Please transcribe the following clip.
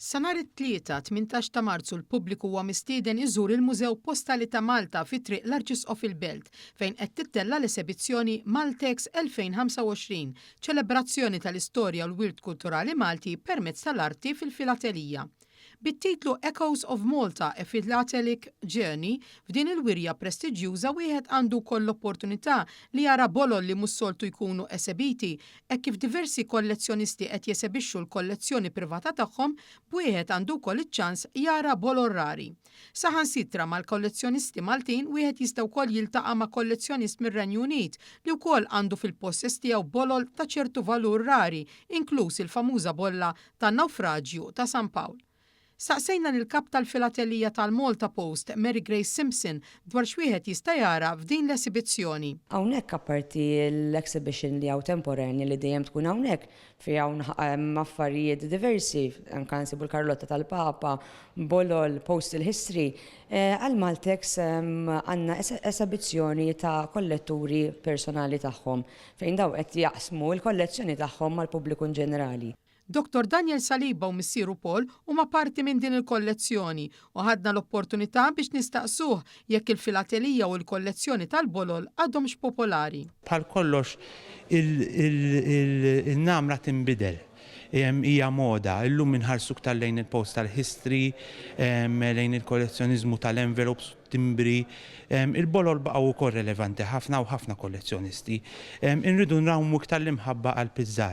Sa nhar it-Tlieta, 18 ta' Marzu l-pubbliku huwa mistieden iżur il-Mużew Postali ta' Malta fi Triq l-Arċisqof il-Belt fejn qed tittella' l-esebizzjoni Maltex 2025, ċelebrazzjoni tal-istorja u l-wirt kulturali Malti permezz tal-arti fil-filatelija. Bit-titlu Echoes of Malta, A Philatelic Journey, f'din il-wirja prestiġjuża wieħed għandu wkoll l-opportunità li jara bolol li mhux soltu jkunu esebiti hekk kif diversi kollezzjonisti qed jesebixxu l-kollezzjoni privata tagħhom b'wieħed għandu wkoll iċ-ċans jara bolol rari. Saħansitra mal-kollezzjonisti Maltin wieħed jista' wkoll jiltaqa' ma' kollezzjonist mir-Renju Unit li wkoll għandu fil-posses tiegħu bolol ta' ċertu valur rari inkluż il-famuża bolla tan-nawfraġju ta' San Pawl. Staqsejna lill-Kap tal-Filatelija tal-Malta Post, Mary Grace Simpson, dwar x'wieħed jista' jara f'din l-esibizzjoni. Hawnhekk apparti l-exhibition li hawn temporanja li dejjem tkun hawnhekk, fi hawn affarijiet diversi, anke nsibu l-karlotta tal-Papa, bolol, postal history, għal Maltex għandna esebizzjoni ta' kolletturi personali tagħhom fejn dawn qed jaqsmu l-kollezzjoni tagħhom mal-pubbliku inġenerali. Dottor Daniel Saliba u missieru Paul huma parti minn din il-kollezzjoni u ħadna l-opportunità biex nistaqsuh jekk il-filatelija u l-kollezzjoni tal-bolol għadhomx popolari. Bħal kollox il-namra tinbidel. Hija moda. Illum inħarsu iktar lejn il-postal history, lejn il-kollezzjoniżmu tal-envelopes u t-timbri. Il-bolol baqgħu wkoll relevanti ħafna u ħafna kollezzjonisti. Inridu nrawmu iktar l-imħabba qalb iż-żgħar.